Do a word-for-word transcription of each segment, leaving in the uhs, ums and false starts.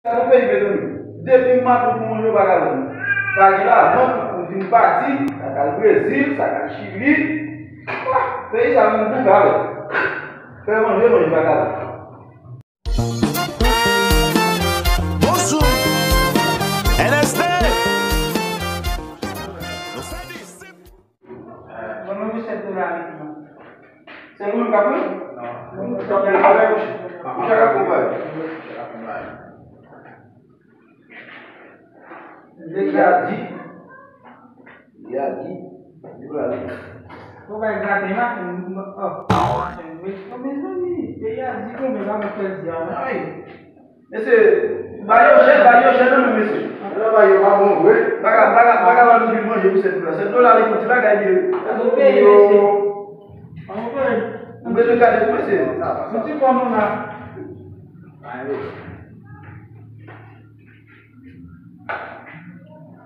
Sa se peyi, mezanmi. Depi maten pou manje, ou pa ka jwenn. Pa gen lajan, ou vin pati, sa k al Brezil, sa k al Chili. Ah, peyi sa menm, ou ka wè. Fè manje, manje pa ka wè. Bonjou, N S D. Nou fè disip. Bon, nou se tou la, non. Se nou menm k ap pran? Non. Ou chak ap konprann. Li a di. Li a di. Li a di. Ou bay grate machin, oh. Mezanmi, peyi a di konbyen pa mwen fè di a, non. Mesye, ba yo chè, ba yo chè non, mesye. Lè ba yo pa bon vre. Pa ka, pa ka, pa ka ba nou pil manje pou sèt dola. Sèt dola li pou ti bagay li ye. An nou peye, mesye. An nou peye. Nou bezwen gade tou, mesye. Nou ti fò nou la.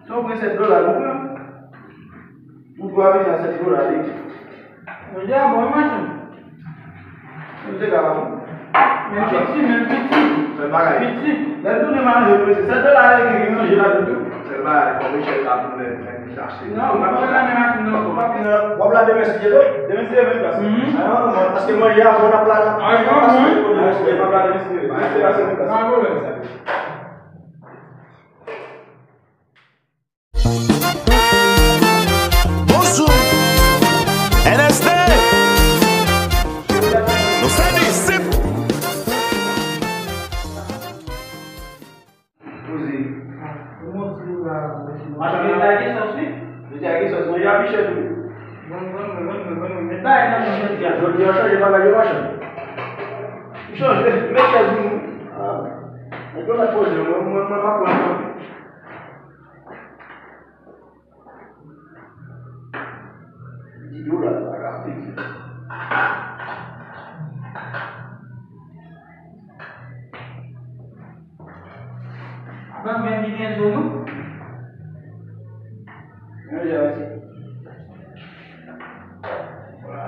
Si w pran sèt dola, nou pran. Ou dwe vin a sèt dola, li. Jodi a bon, machin. Ou te ka pa bon. Men piti, men piti. Sèl bagay. Piti. Lè nou tounen manje, nou se sèt dola, e gen manje ladan tou. Sèl bagay, fò Michel la pou mwen, mwen chache. Non, w ap fè la men machin, non. W ap la demen si Dye vle. Demen si Dye vle, plas. Mhm. A, non, non, paske manje a bon, n ap la. A, non, non. Demen si Dye vle, plas. Pa pwoblèm. Bonjou, N S D. Nou se disip. Poze. Machann, jodi a gen sòs, wi. Jodi a gen sòs, manje a pi chè tou. Bon, bon, bon, bon, bon, bon. Met bagay nan men jodi a. Jodi a chanje bagay yo, machann. Ou chanje, met chèz nou. Ah. Nèg yo mèt poze, mwen, mwen, mwen, m ap pran. Di dola, sa ka fini. Avan m vin gen zo nou. Manje a isi. Vwala.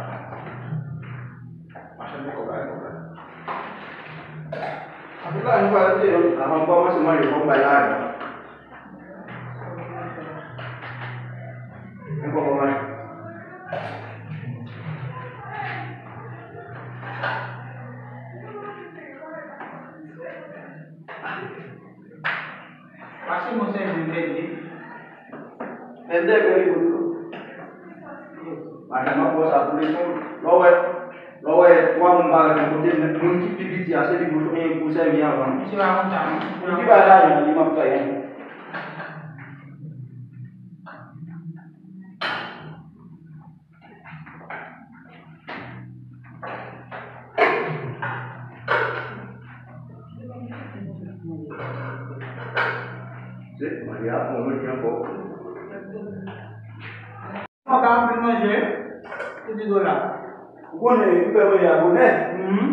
Machann de kòb la, kòb la. Anpil lajan pa rete yo. Avan m kòmanse manje, fò m bay lajan. Mwen poko manje. Pase mwen sèvi m pèdi. Pèdi pèdi bout. Madanm ap fè sa pou leson. Lè w wè, lè w wè twa moun parèt yon kote, men moun ki pi piti a, se li pou, pou sèvi anvan. Misye pa konn sa, non. Moun ki bay lajan, li m ap fè. Se, manje a bon, manje ankò. Mwen ka anpil manje, pou di dola. Ou konnen, ou fè manje a bonè. Mhm.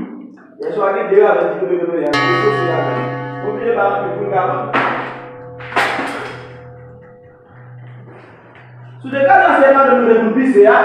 Yèswa gen de ravèt ki te mete manje a, ki te souse ladan. Oblije ba anpil pou l ka vann. Si w te ka nan se madanm nou te konn pise a,